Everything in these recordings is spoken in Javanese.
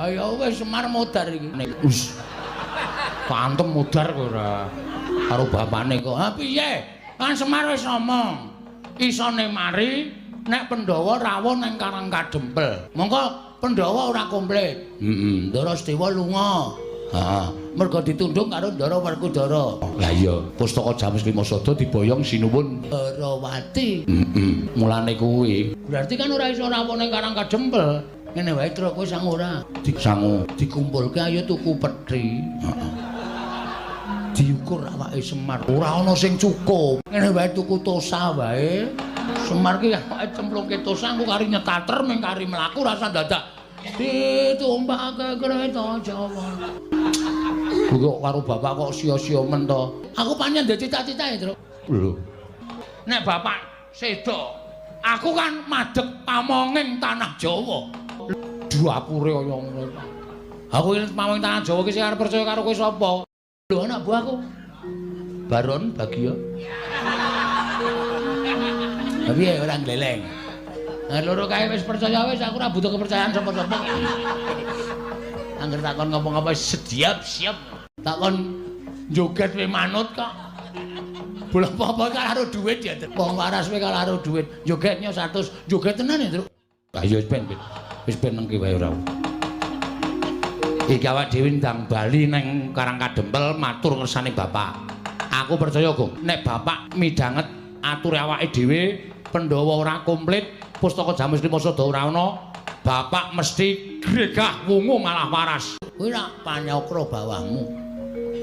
Ha ya wis Semar modar iki. Us. Pantem modar kok ora. Karo bapakne kok. Ha piye? Kan Semar wis ngomong. Isone mari nek Pandhawa rawuh nang Karang Kadempel. Mongko Pandhawa ora komplit. Heeh, Ndara Sedewa lunga. Heeh, mergo ditundung karo Ndara Werkudara. Lah iya, pustaka Jamus Lima Sada diboyong sinuwun Darawati. Heeh, mulane kuwi. Berarti kan ora iso rawuh ning Karang Kadempel. Ngene wae Tru, kowe sangu ora? Sangu. Dikumpulke ayo tuku peti. Heeh. Diukur awake Semar. Ora ana sing cukup. Ngene wae tuku tosa wae. Semar ki awake cemplungke tosa engko kari nyetater ming kari mlaku rasa dadak ditumpake kereta Jawa. Kuwi kok karo bapak kok sia-sia men to. Aku pancen ndek cita-cita ya, Truk. Lho. Nek bapak sedo, aku kan madheg pamonging tanah Jawa. Dapure kaya ngono. Aku iki pamonging tanah Jawa ki sing arep percaya karo kowe sapa? Lho anak buahku. Baron Bagio. Piye ora gleleng. Nah, loro kae wis percaya wis aku ora butuh kepercayaan sapa-sapa. Angger takon ngopo-ngopo sediap siap. Takon joget we manut kok. Bola apa-apa karo duit ya. Wong waras we karo duit. Jogetnya 100, joget tenan ya, Truk. Ah ya wis ben. Wis ben nengki wae ora. Iki awak dhewe ndang bali nang Karang Kadempel matur ngersane bapak. Aku percaya, Gong, nek bapak midhanget ature awake dhewe, Pandhawa ora komplit, pustaka Jamus Lima Sada ora ana, bapak mesti gregah wungu malah waras. Kuwi rak panyakra bawahmu.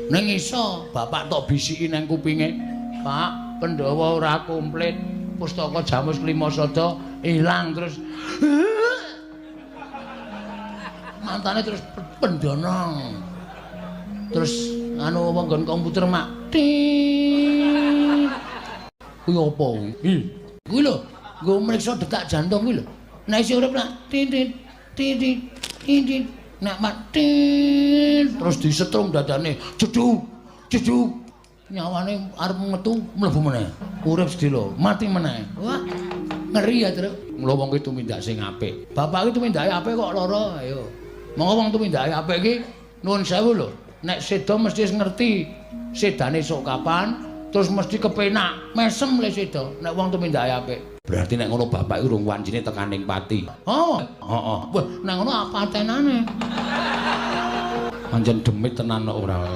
Ning iso bapak tok bisiki nang kupinge, Pak, Pandhawa ora komplit, pustaka Jamus Lima Sada ilang terus mantane terus pendonong. Terus anu wong nggon komputer mak. Tit. Kuwi apa kuwi? Kuwi lho, nggo mriksa detak jantung kuwi lho. Nek isih urip nak tit tit tit tit tit nek mak tit terus disetrum dadane jeduk jeduk nyawane arep metu mlebu meneh. Urip sedelo, mati meneh. Wah, ngeri ya, Truk. Mula wong ki tumindak sing apik. Bapak ki tumindake apik kok lara, ayo. Monggo wong tumindake apik ki nuwun sewu lho. Nek seda mesti wis ngerti sedane sok kapan, terus mesti kepenak, mesem le seda nek wong tumindake apik. Berarti nek ngono bapak iki urung wancine tekan ning pati. Oh, heeh. Wah, nek ngono apa tenane? Pancen demit tenan kok ora.